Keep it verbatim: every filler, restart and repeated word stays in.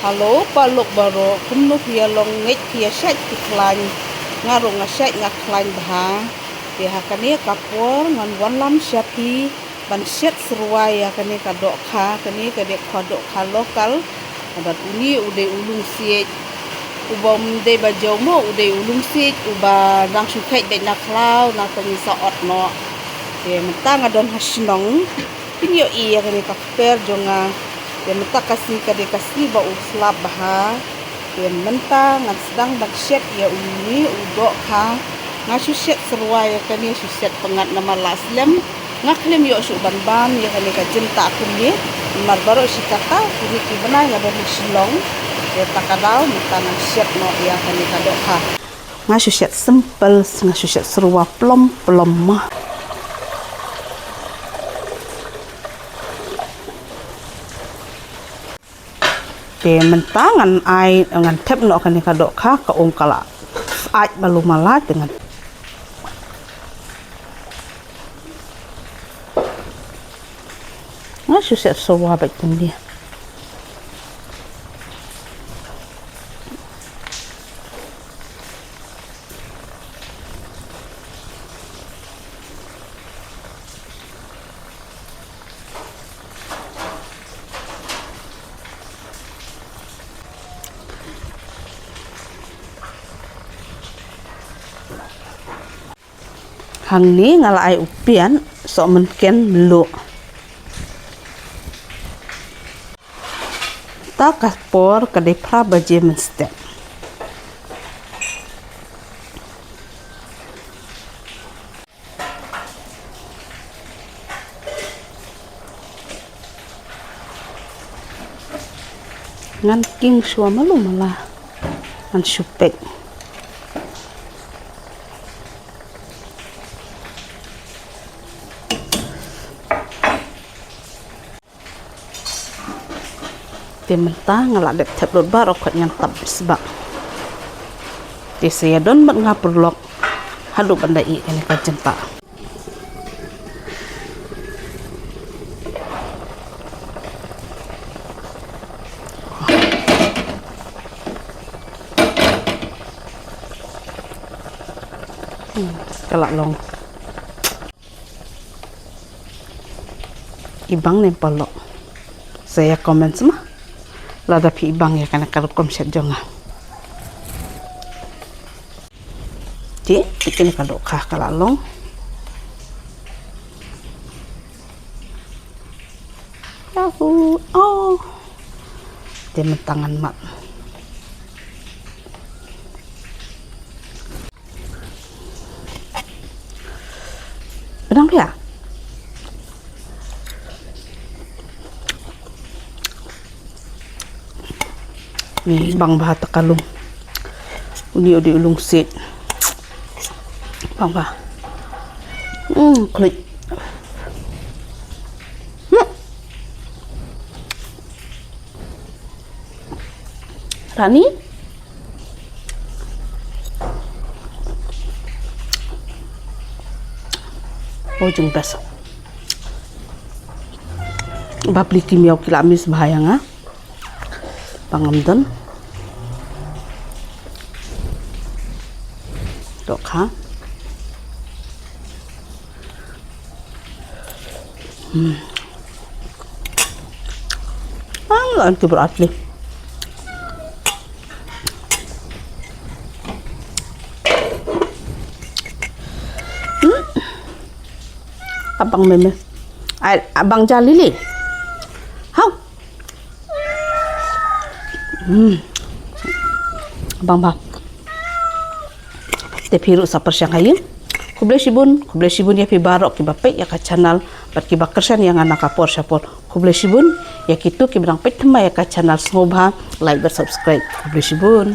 Hello paralok baroh, kumno phi ïa long? Ngeit phi ïa shait phi khlaiñ. Nga ruh nga shait nga khlaiñ bha. Te ha kane ka por ngan wanlam sha phi ban shet syrwa ïa kane ka dohkha. Kane ka dei ka dohkha local. Bad une u dei u lungsiej. Uba um dei ba jaw mo, u dei u lungsiej uba dang shu kheit beit na khlaw, na tang sa ot noh. Te mynta nga don ha shnong. Phin ïohi ïa kane ka kper jong nga. Te mynta ka sngi ka dei ka sngi ba u slap bha. Te mynta ngan sdang ban shet ïa une u dohkha. Nga shu shet syrwa ïa kane, shu shet pyngngad namar la slem. Nga khlem ïoh shuh ban bam ïa kane ka jingtah kumne. Namar baroh shi katta, ki ri ki bnai nga don ha Shillong. Te ta ka daw mynta ngan shet noh ïa kane ka dohkha. Nga shu shet simple, nga shu shet syrwa plom plom ma. Te mynta ngan ai, ngan thep noh kane ka dohkha, ka ong ka la sait ba lum mala te ngan. Nga shu shet syrwa bad kumne. Hangne nga la ai u pian, sohmynken, mluh. Ta ka por ka dei phra baje mynstep. Ngan king shuwa malu mala. Ngan shu pek. Te mynta nga la dep thep lut baroh, khot ngan tap sbak. Te sa ïa don bad nga paralok haduh ban da ïeh kane ka jingtah. Hmm, ka la long. I bang ne paralok? Sa ïa comment ma lada phi i bang ïa kane ka rukom shet jong nga. Te, te kane ka dohkha ka la long. Yahoo. Oh. Te mynta ngan mad. Benang pia. Ni bang bha ta ka lung. Uni u dei u lungsiej. Bang bha. Hmm, klik. Hmm. Rani. Oh, jong best. Bapli ki miaw ki la miss bha ïa nga. Pangam don. Dohkha. Hmm. Ang lan tu berat ni. Hmm. Abang meme. Ai, abang jali li. Hau. Hmm. Bang bang. Te phi ruh sa pyrshang ha ïing. Khublei shibun, khublei shibun ïa phi baroh kiba peit ïa ka channel bad kiba kyrshan ïa nga na ka por sha por. Khublei shibun ïa kito kiba dang peit thymmai ïa ka channel, sngewbha like bad subscribe. Khublei shibun.